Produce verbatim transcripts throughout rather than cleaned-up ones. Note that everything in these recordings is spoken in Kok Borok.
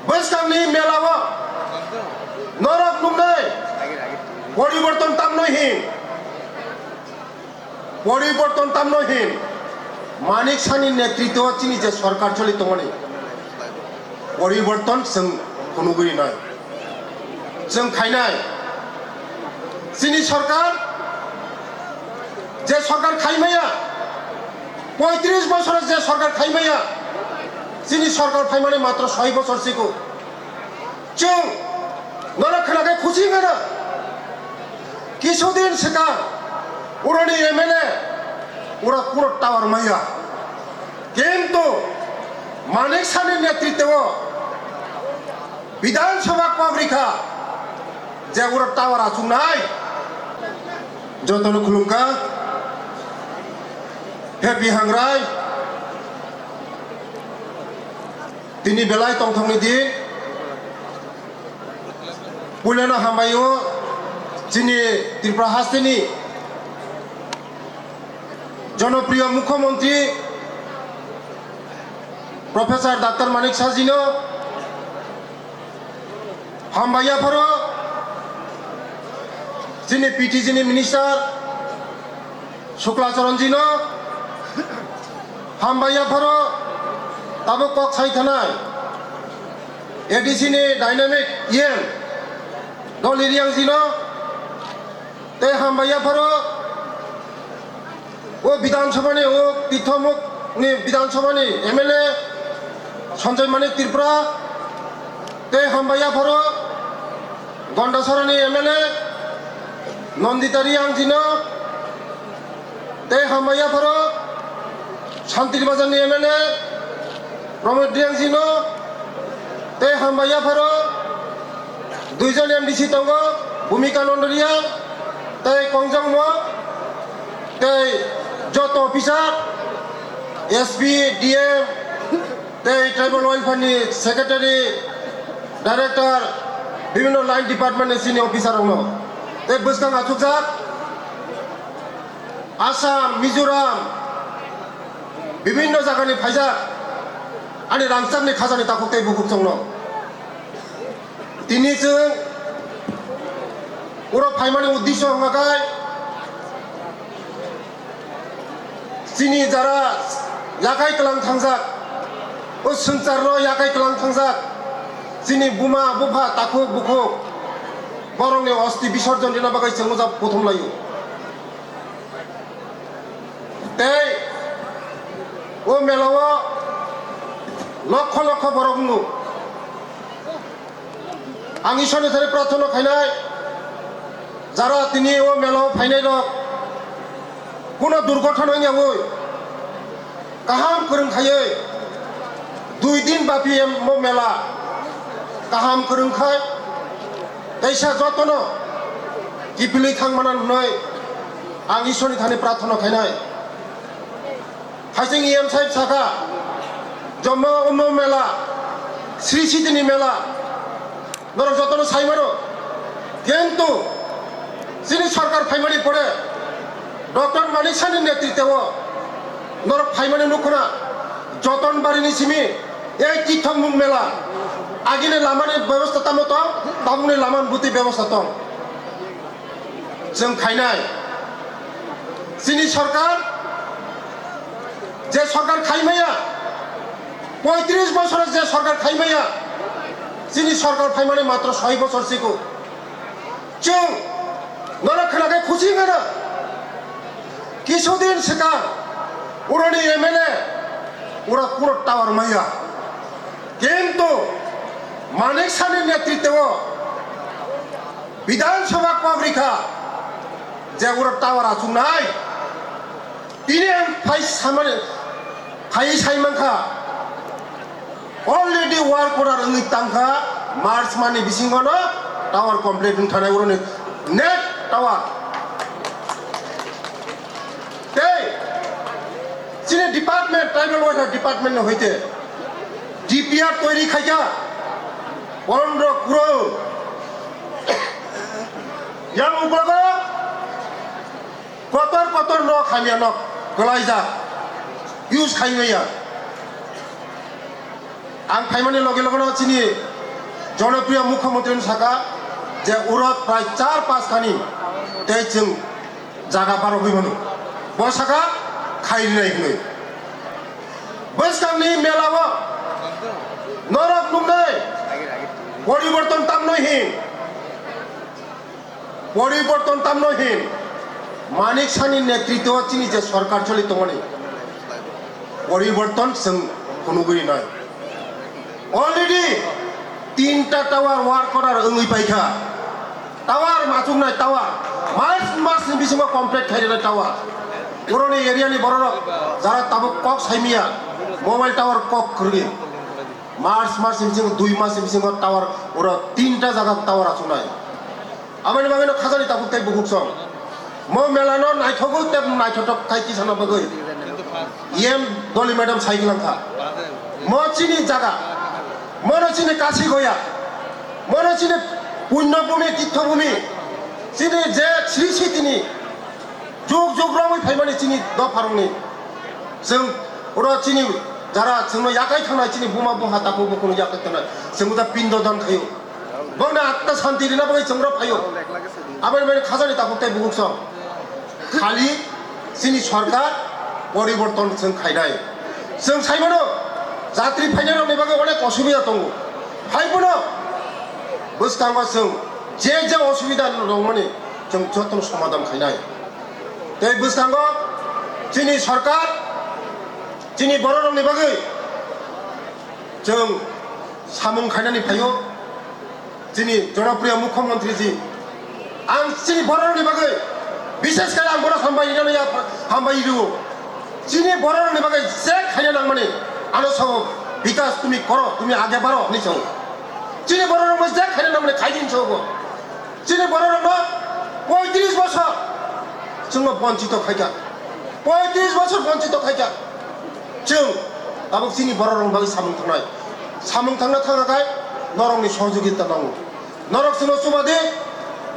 Bwskangni melao norok nuknai poriborton tamno hin, poriborton tamno hin. Manik Sani netritwo chini je sorkar choli tongmani poriborton chwng phunugwi rinai, chwng khainai. Chini sorkar je sorkar khaimaya, poitris bosoro je sorkar khaimaya, chini sorkar phaimani matro soi bosor siko. Chwng nono khwnakhai khusi wngkha na? Kisudin swkang uroni M L A ura kuro tower maya. Kintu Manik Sani netritwo Bidhan Sabha kok rikha je ura tower achuknai. Jotono khulumkha. Happy Hangrai. Tini belai tongthokni din. Puilano hambai o chini Tripura hasteni jonopriyo Mukhyamantri Professor Doctor Manik Sahjino hambai yapharo chini P T G ni Minister Shukla Charanjino hambai yapharo tabuk kok sai thanai A D C ni dynamic E M Dolly Riangjino tei hambai yapharo o Bidhan Sabha ni o Tithomuk ni Bidhan Sabha ni M L A Sanjay Manik Tripura tei hambai yapharo Gondasara ni M L A Nandita Riangjino tei hambai yapharo Santiri Bazar ni M L A Pramod Riangjino tei hambai yapharo duijon M D C tongo, Bhumika Nondoria tei Kongjongmo tei joto officer, S P, D M, tei tribal welfare ni secretary, director, bibhinno line department ni senior officer rokno tei bwskang achukjak Assam, Mizoram, bibhinno jagani phaijak ani rangchakni khajani takhuk tei bukhuk chongno. Tini chwng oro phaimani uddisho hwnga khe chini jara yakai kwlang thangjak, o swngcharno yakai kwlang thangjak, chini buma bupha takhuk bukhuk borokni osti bisorjon rina bagwi chwng ujab kuthum laio. Tei o melao lokho lokho borok wngo. Ang Ishwarni thani prarthana khainai, jara tini o melao phainai rok kuno durgothona wngyawi kaham kwrwng khaiwi dui din bapi em-, mo mela kaham kwrwng khai teisa jotono kiphilwi thang mana hwnwi ang Ishwarni thani prarthana khainai. Haising E M sahib sakha, jomo umo mela, Sri Sitini mela, norok jotono sai mano. Kintu chini sorkar phaimani pore Doctor Manik Sani netritwo norok phaimani nukhuna Jotonbarini simi ei Tithomuk mela agini lamani bebosta tamo tong, tamoni lamani buti bebosta tong. Chwng khainai. Chini sorkar, je sorkar khaimaya, poitris bosoro je sorkar khaimaya, chini sorkar phaimani matro soi bosor siko. Chwng nono khwnakhai khusi wngkha na? Kisudin swkang uroni M L A ura kuro tower maya. Kintu Manik Sani netritwo Bidhan Sabha kok rikha je ura tower achuknai. Tini ang phai samani, phai sai mankha, already work order wngwi tangkha, March mani bisingono tower complete wng thanai uroni net tower. Tei chini department, tribal welfare department ni hoite D P R toiri khaikha pondro crore. Yang uklogo kotor kotor nok hamya nok kwlaijak, use khaimaya. Ang phaimani loge loge no chini Jonopriya Mukhyamantri no saka je uro prai char pas khani tei chwng jaga barogwi mano. Bo saka khai rinai hwnwi. Bwskangni mela o norok nuknai poriborton tamno hin. Poriborton tamno hin. Manik Sani netritwo chini je sorkar choli tongmani poriborton chwng phunugwi rinai. Already tinta tower work order wngwi paikha. Tower machuknai tower. March mas ni bisingo complete khairwnai tower. Uroni area ni bororok jara tabuk kok saimiya mobile tower kok kwrwi. March mas ni bisingo dui mas ni bisingo tower uro tinta jaga tower achuknai. Aboni bagwi no khajani tabuk tei bukuk song. Mo mela no naithogo tei naithotok khai tisana bagwi. Yem Doli madam sai langkha. Mo chini jaga. Mono chini kasi goya. Mono chini punno bumi, titho bumi. Chini je sri sitini. Juk juk romwi phaimani chini dopharokni. Chwng oro chini jara chwngno yakai thangnai chini buma bupha takhuk bukhukno yakai thangnai. Chwngno da pindo dan khaio. Bongni atta santi rina bagwi chwngno phaio. Aboni bagwi khajani takhuk tei bukuk song. Khali chini sorkar poriborton chwng khainai. Chwng saimano jatri phainairokni bagwi onek osubida tongo. Haiphano bwskango chwng je je osubida rwmani chwng jotono somadhan khainai. Tei bwskango chini sorkar chini bororokni bagwi chwng samung khainani phaio. Chini jonopriya Mukhyamantri ji, ang chini bororokni bagwi bishesh kare ang bono hambai rino ya, hambai rio. Chini bororokni bagwi je khaina nangmani ano sao, bikas tumi koro, tumi age baro hinwi sao. Chini bororokno je khaina nangmani khai di hinwi sao. Chini bororokno poitris bosor chwngno bonchito khaikha. Poitris bosor bonchito khaikha. Chwng tabuk chini bororokni bagwi samung thangnai. Samung thangna thangkha khai norokni sohojogita nango. Norok chwngno chuba di,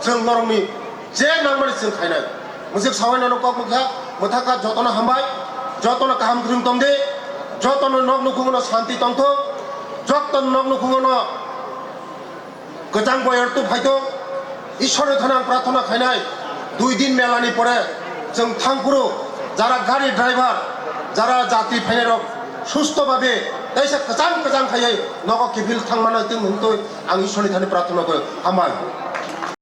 chwng norokni je nangmani chwng khainai. Mwswk sawai nono kok mwkha, mwthakha jotono hambai, jotono kaham kwrwng tong di, jotono nok nukhungo no santi tongthok, jotono nok nukhungo no kwchang boyar tu phaito, Ishwarni thani ang prarthana khainai, dui din melani pore chwng thangphuru jara gari driver, jara jatri phainairok susto babe teisa kwchang kwchang khaiwi nogo kiphil thangmano tei hwnkhe ang Ishwarni thani prarthana khaio, hambai.